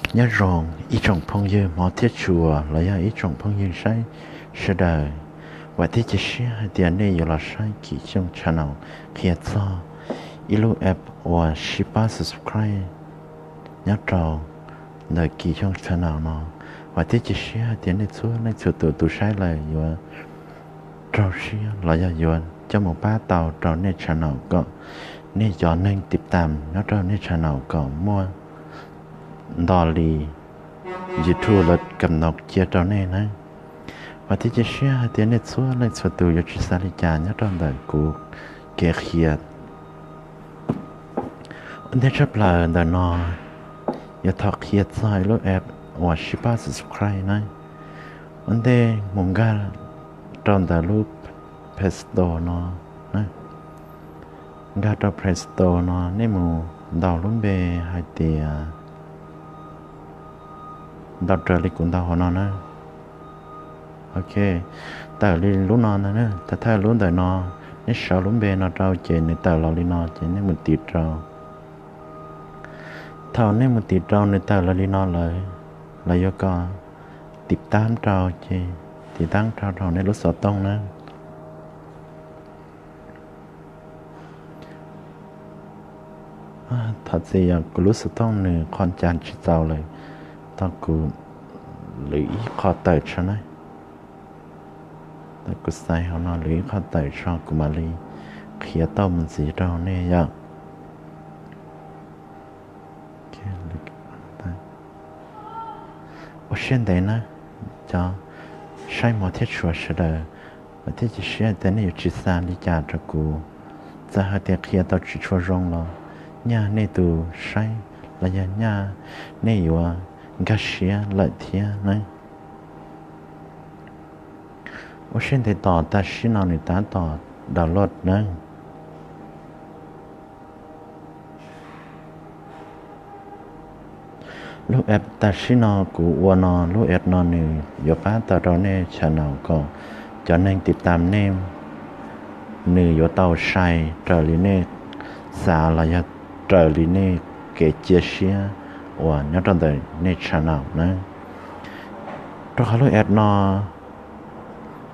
Nyob zoo ib tsoom phooj ywg hmov thiab tshua los yog ib tsoom phooj ywg saib sawv daws. Vam thiab cia siab hais tias nej yuav los saib Kim Xyooj channel qhia txog ib lub app uas sib pab subscribe nyob rau ntawm Kim Xyooj channel no. Vam thiab cia siab hais tias nej txhua leej txhua tus tus saib lawm yuav raug siab los yog yuav coj mus pab tau rau nej channel kom nej cov neeg tiv tam nyob rau nej channel kom muaj nto li YouTube lawv kam no cia rau nej na. Vam thiab cia siab hais tias nej txhua leej txhua tus yuav tsis xav li cas nyob rau ntawm kuv kev qhia. Ua ntej tshaj plaws ntawm no yuav thov qhia txog ib lub app uas sib pab subscribe na. Ua ntej mus nkag rau ntawm lub Play Store no na. Nkag rau Play Store no nej mus ntaus lub npe hais tias, ntaus raws li kuv ntaus hauv no na. Ok, tawm li lub no na, thawj lub ntawm no, nej sau lub npe no rau ces nws tawm los li no ces nej mus tiv rau. Thaum nej mus tiv rau nws tawm los li no lawm, lawv yuav kom tiv tab rau ces tiv tab rau rau nej lub xov tooj na. Thov txim yog kuv lub xov tooj nws qhov ncas tsis txaus lawm, tau kuv lwm ib qho tawm tso na. Tau kuv xaiv hauv no lwm ib qho tawm tso kuv mam li qhia tau mus ntxiv rau nej yom. Ua siab ntev na cov saib hmov thiab tshua sawv daws, thiab cia siab tias nej yuav tsis xa li cas rau kuv. Txawm hais tias qhia tau tsis tshua zoo los nyaj nej tus saib los yog nyaj nej yuav nkag siab lawm thiab na. Ua siab ntev tos, tam sim no nws tab tom download nawb. Lub app tam sim no kuv ua no, lub app no nws yuav pab tau rau nej channel kom cov neeg tiv tam nej, nws yuav tau sai raws li nej xav los yog raws li nej kev cia siab uas nyob rau ntawm nej channel na. Rau qhov lub app no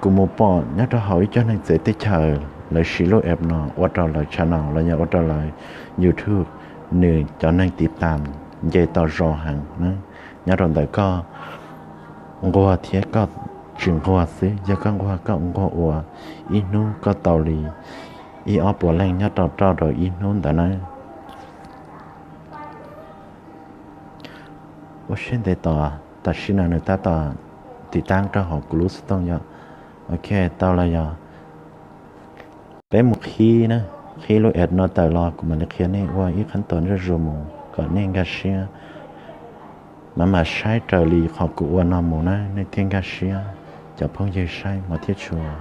kuv mus pom nyob rau hauv ib co neeg txawv teb chaws lawv siv lub app no ua rau lawv channel los yog ua rau lawv YouTube, nws cov neeg tiv tam nce tau zoo heev na. Nyob rau ntawm koj nquag thiab koj tsis nquag xwb, yog koj nquag, koj nquag ua ib hnub koj tau li ib ob puas leej nyob rau rau rau ib hnub ntawd na. Ua siab ntev tos, tam sim no nws tab tom tiv tab rau hauv kuv lub xov tooj yom. Ok, tau los yog peb mus qhib na, qhib lub app no tawm los kuv mam li qhia nej ua ib qhab tos zaj zuag mus kom nej nkag siab, mam mam saib raws li qhov kuv ua no mus na nej thiaj nkag siab. Cov phooj ywg saib hmov thiab tshua,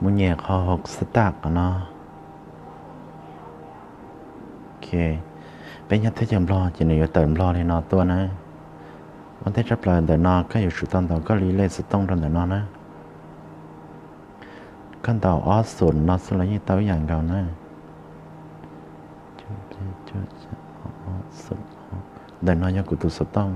mus nyem qhov hauv xab tam qhov no. Ok, peb nyob teb chaws Nplog ces nws yuav tawm Nplog li no tuaj na. Ua ntej tshaj plaws ntawm no koj yuav tsum tau ntaus koj li lej xov tooj rau ntawm no na. Koj ntaus ob xoom no xwb los yeej tau ib yam nkaus na. Ntawm no yog kuv tus xov tooj.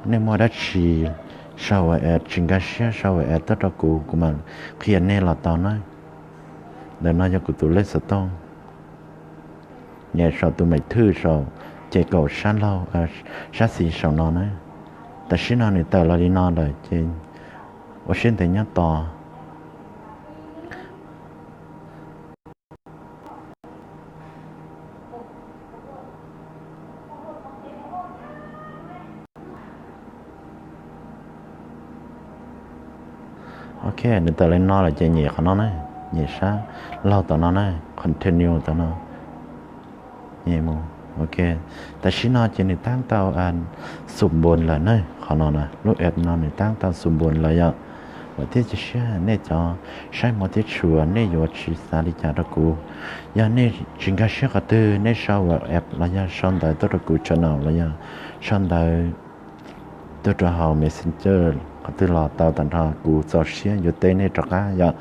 Nej muaj dab tsi sau ua es tsis nkag siab sau ua es tuaj rau kuv, kuv mam qhia nej los tau na. Ntawm no yog kuv tus lej xov tooj. Nyem saum tus mem thwj saum ces kaum sab laug, sab xis saum no na. Tam sim no nws tawm los li no lawm ces ua siab ntev nyob tos. Ok, nws tawm li no lawm ces nyem qhov no na, nyem sab laug tom no na, continue tom no. Nyem mus, ok. Tam sim no ces nws tab tau xum npos lawm na, qhov no na, lub app no nws tab tau xum npos lawm yom. Vam thiab cia siab nej cov saib hmov thiab tshua nej yuav tsis xav li cas rau kuv. Yog nej tsis nkag siab qhov twg nej sau ua app los yog sau ntawv tuaj rau kuv channel los yog sau ntawv tuaj rau hauv Messenger qhov twg los tau tag nrho, kuv txaus siab yuav teb nej rov qab yom.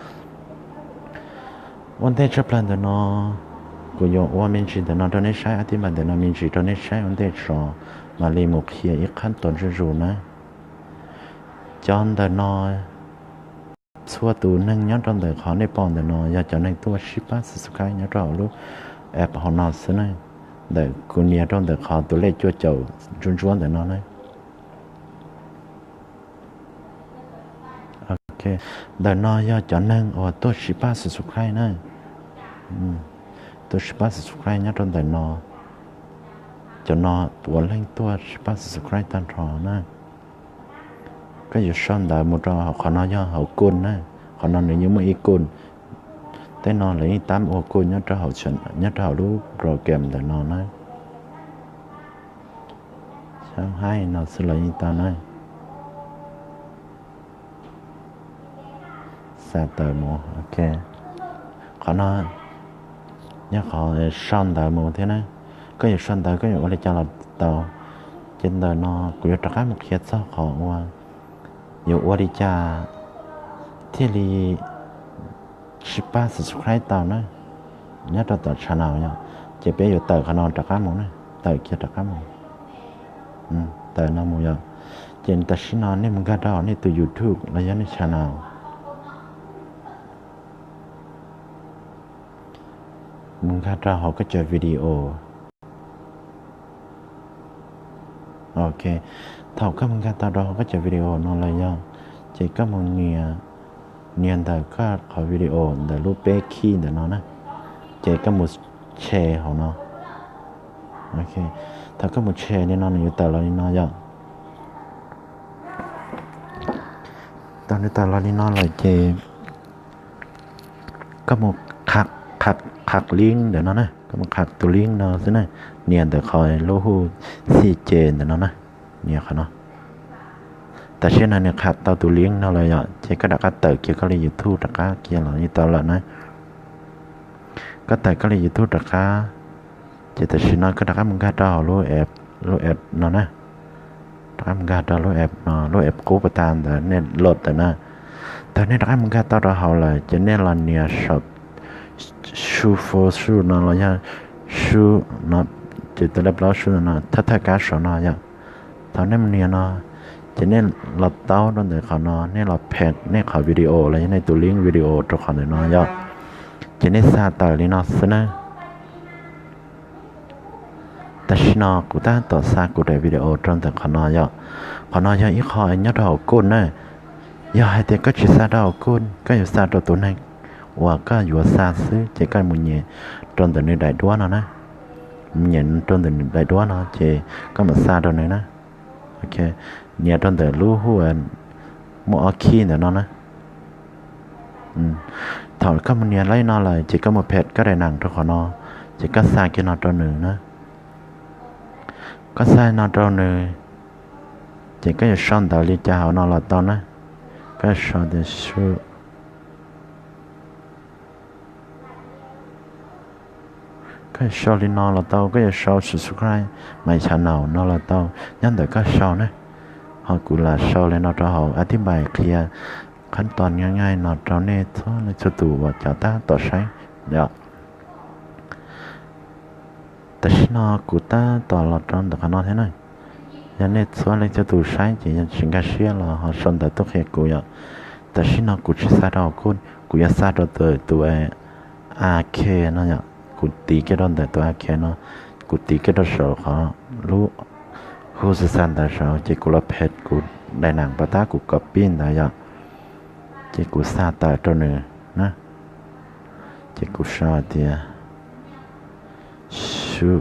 Ua ntej tshaj plaws ntawm no, Kuv yuav ua me ntsis ntawm no rau nej saib, a tib npam ntawm no me ntsis rau nej saib ua ntej tso mam li mus qhia ib qhab tuas zuj zus na. Cov ntawm no, txhua tus neeg nyob rau ntawm qhov nej pom ntawm no yog cov neeg tuaj sib pab subscribe nyob rau hauv lub app hauv no xwb na. Ntawm kuv nias rau ntawm qhov tus lej cuaj caum ntsuab ntsuab ntawm no na. Ntawm no yog cov neeg uas tuaj sib pab subscribe na. Tuaj sib pab subscribe nyob rau ntawm no. Cov no puav leej tuaj sib pab subscribe tag nrho na. Koj yuav sau ntawv mus rau qhov no yog hauv koj na. Qhov no nws yeej muaj ib koj. Tej no lawv yeej tab ua koj nyob rau hauv lub program ntawm no na. Xab haib no xwb los yeej tau na. Xa tawm mus, ok. Qhov no yog qhov sau ntawv mus thiab na. Koj yuav sau ntawv koj yuav ua li cas los tau. Ces ntawm no kuv yuav rov qab mus qhia txog qhov uas yuav ua li cas thiaj li sib pab subscribe tau na, nyob rau tom channel yom. Ces peb yuav tawm qhov no rov qab mus na, tawm kiag rov qab mus. Tawm no mus yom. Ces tam sim no nej mus nkag rau hauv nej tus YouTube los yog nej channel. Mus nkag rau hauv koj cov video. Ok, thaum koj mus nkag tau rau hauv koj cov video no lawm yog, ces koj mus nias, nias ntawm koj qhov video ntawm lub peb khij ntawm no na, ces koj mus tshem hauv no. Ok, thaum koj mus tshem li no nws yuav tawm los li no yom. Thaum nws tawm los li no lawm ces koj mus qham link ntawm no na, koj mus qham tus link no xwb na, nias ntawm qhov lub hu xij ces ntawm no na, nias qhov no. Tam sim no nws qham tau tus link no lawm yom, ces koj rov qab tawm kiag koj li YouTube rov qab kiag los yeej tau lawm na. Koj tawm koj li YouTube rov qab, ces tam sim no koj rov qab mus nkag rau hauv lub app no na. Rov qab mus nkag rau lub app no, lub app qub pas tas ntawd nej load tawm na. Thaum nej rov qab mus nkag tau rau hauv lawm ces nej los nias saum su fo su no los yog su no, ces tus lej plaub su no thawj thawj kab saum no yom. Thaum nej mus nias no, ces nej los taub rau ntawm qhov no, nej los phem nej qhov video los yog nej tus link video rau qhov ntawm no yom. Ces nej xa tawm li no xwb na. Tam sim no kuv tab tom xa kuv daim video rau ntawm qhov no yom. Qhov no yog ib qho nyob rau hauv koj na. Yog hais tias koj tsis xa rau hauv koj, koj yuav xa rau tus neeg uas koj yuav xa xwb, ces koj mus nyem rau ntawm nws daim duab no na. Mus nyem rau ntawm nws daim duab no ces koj mam xa rau nws na. Ok, nias rau ntawm lub hu muaj ob khij ntawm no na. Thaum koj mus nias li no lawm ces koj mus phem koj daim nees rau qhov no, ces koj xa kiag no rau nws na. Koj xa no rau nws, ces koj yuav sau ntawv li cas hauv no los tau na. Koj sau tias su Koj yuav sau li no los tau, koj yuav sau subscribe my channel no los tau, nyob ntawm koj sau na. Ho kuv lam sau li no rau hauv, a tib npais qhia qhab tos nyaj nyaij no rau nej txhua leej txhua tus uas cov tab tom saib yom. Tam sim no kuv tab tom los rau ntawm qhov no thiab na. Yog nej txhua leej txhua tus saib ces yog tsis nkag siab los ho sau ntawv tuaj qhia kuv yom. Tam sim no kuv tsis xa rau hauv koj, kuv yuav xa rau tus a k no yom. Kuv tiv kiag rau ntawm tus a k no, kuv tiv kiag rau saum qhov lub hu xav xa ntawv saud ces kuv los phem kuv daim nees pas tab kuv copy ntawd yom. Ces kuv xa tawm rau nws na. Ces kuv sau tias su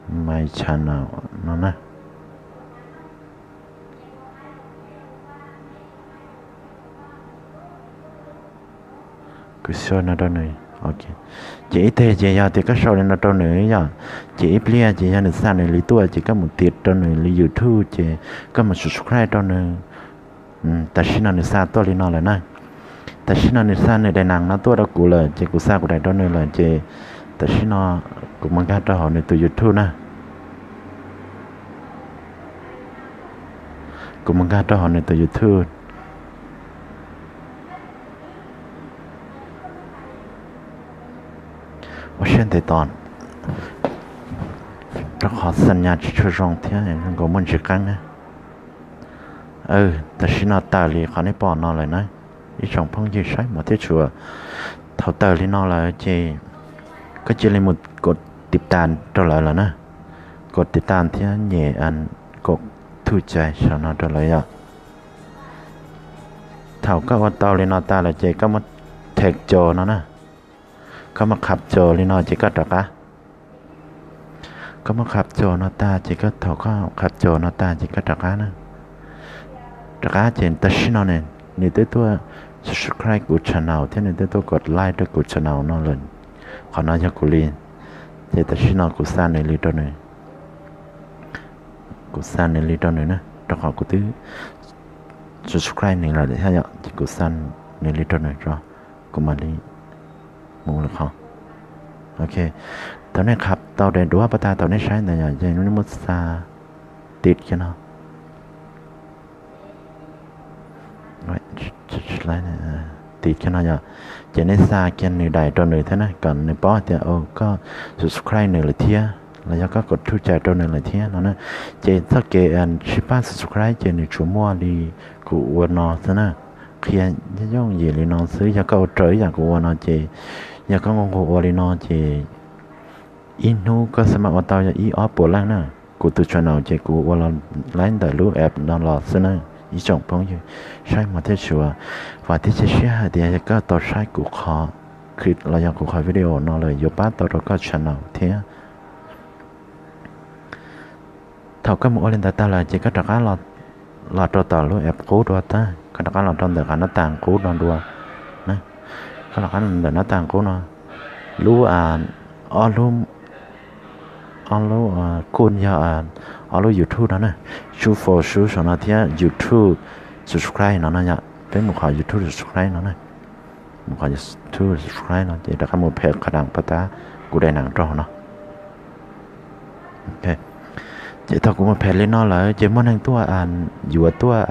my channel no na. Kuv sau no rau nws. Ces ib teg ces yog tias koj sau li no rau nws yom, ces ib pliag ces yog nws xa nws li tuaj ces koj mus tiv rau nws li YouTube ces koj mus subscribe rau nws. Tam sim no nws xa tuaj li no lawm na. Tam sim no nws xa nws daim nees no tuaj rau kuv lawm ces kuv xa kuv daim rau nws lawm ces tam sim no kuv mus nkag rau hauv nws tus YouTube na. Kuv mus nkag rau hauv nws tus YouTube. Ua siab ntev tos, rau qhov xas nyas tsis tshua zoo thiab zoo nkaus muaj ntsis qeeb na. Tam sim no tawm li qhov nej pom no lawm na, ib tsoom phooj ywg saib mos thiab tshua. Thaum tawm li no lawm ces koj cia li mus kos tiv tas rau lawv lawm na, kos tiv tas thiab nyem kos thum cais saum no rau lawv yom. Thaum koj ua tau li no tas lawm ces koj muab thev cos no na, koj muab qhab cos li no ces koj rov qab, koj muab qhab cos no tas ces koj, thaum koj qhab cos no tas ces koj rov qab na. Rov qab ces tam sim no ne, nws twb tuaj subscribe kuv channel thiab nws twb tuaj kos like rau kuv channel no lawm. Qhov no yog kuv li, ces tam sim no kuv xa nws li rau nws, kuv xa nws li rau nws na, rau qhov kuv twb subscribe nws lawm thiab yom, ces kuv xa nws li rau nws tso, kuv mam li mus lwm qhov. Ok, thaum nej qhab tau daim duab pas tas thaum nej saib ntawd yom, ces nej muab xa tiv kiag no, tiv kiag no yom, ces nej xa kiag nws daim rau nws thiab na, kom nws paub hais tias koj subscribe nws lawm thiab los yog koj kos thum cais rau nws lawm thiab no na. Ces txoj kev sib pab subscribe ces nws tsuas muaj li kuv ua no xwb na, qhia yooj yim li no xwb. Yog koj ua raws ib yam kuv ua no ces, yog koj nquag nquag ua li no ces ib hnub koj xav mam ua tau yog ib ob puas leej na. Kuv tus channel ces kuv ua los laib ntawm lub app no los xwb na, ib tsoom phooj ywg saib mos thiab tshua. Vam thiab cia siab hais tias yog koj tau saib kuv qhov clip los yog kuv qhov video no lawm yuav pab tau rau koj channel thiab. Thaum koj mus ua li ntawd tag lawm ces koj rov qab los rau tom lub app qub dua tag, koj rov qab los rau ntawm qhov nab tas qub no dua. Koj rov qab los ntawm nab tas qub no, lub ob lub, ob lub kuj yog ob lub YouTube no na, Sub Fo Sub saum no thiab YouTube Subscribe no no yom. Peb mus qhov YouTube Subscribe no na, mus qhov YouTube Subscribe no ces rov qab mus phem qhov daim pas tas kuv daim neem rau hauv no. Ces thaum kuv mus phem li no lawm ces muaj neeg tuaj, yuav tuaj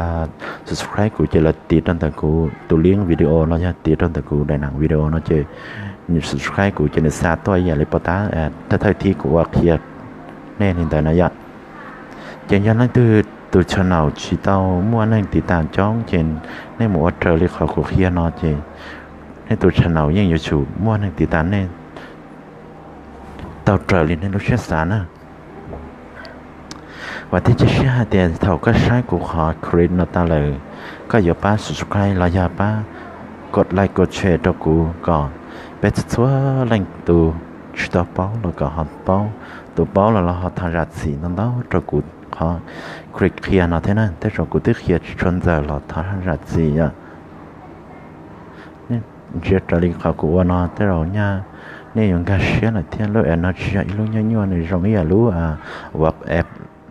subscribe kuv ces lawv tiv rau ntawm kuv tus link video los yog tiv rau ntawm kuv daim neem video no ces nws subscribe kuv ces nws xa tuaj ib yam li pas tas thawj thawj thib kuv ua qhia nej li ntawd na yom. Ces yog leej twg tus channel tsis tau muaj neeg tiv tas coob ces nej mus ua raws li qhov kuv qhia no ces nej tus channel yeej yuav tsum muaj neeg tiv tas nej tau raws li nej lub siab xav na. Vam thiab cia siab hais tias thaum koj saib kuv qhov clip no tas lawm, koj yuav pab subscribe los yog pab kos like kos share rau kuv kom peb txhua txhua leej tus tsis tau paub los kom ho paub, tus paub los los ho thov zam txim ntau ntau rau kuv qhov clip qhia no thiab na. Tej zaum kuv twb qhia tsis tshua ntxaws los thov zam txim yom. Ntsia raws li qhov kuv ua no tej zaum nyaj nej yuav nkag siab lawm thiab. Lub app no tsis yog ib lub nyuaj nyuaj, nws zoo ib yam lub WhatsApp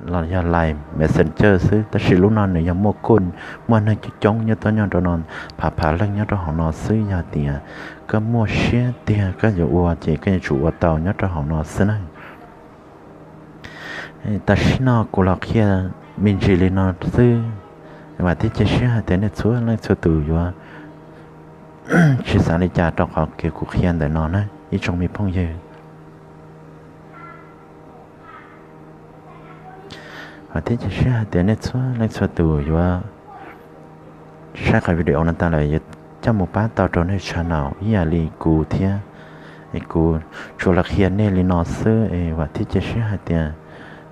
los yog Line Messenger xwb, tab sis lub no nws yog muaj kuj, muaj neeg coob coob nyob tuaj nyob rau no, phav phav leej nyob rau hauv no xwb. Yog tias koj muaj siab tiag koj yuav ua ces koj yuav tsum ua tau nyob rau hauv no xwb na. Tam sim no kuv los qhia me ntsis li no xwb, vam thiab cia siab hais tias nej txhua leej txhua tus yuav tsis xav li cas rau qhov kev kuv qhia ntawm no na ib tsoom me phooj ywg. Vam thiab cia siab hais tias nej txhua leej txhua tus yuav saib qhov video no tas lawm yuav coj mus pab tau rau nej channel ib yam li kuv thiab. Es kuv tsuas los qhia nej li no xwb es vam thiab cia siab hais tias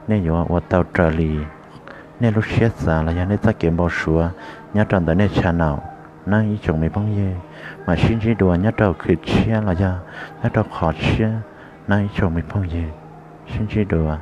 nej yuav ua tau raws li nej lub siab xav los yog nej txoj kev npau suav nyob rau ntawm nej channel na ib tsoom me phooj ywg. Mam sib ntsib dua nyob rau clip tshiab los yog nyob rau qhov tshiab na ib tsoom me phooj ywg. Sib ntsib dua.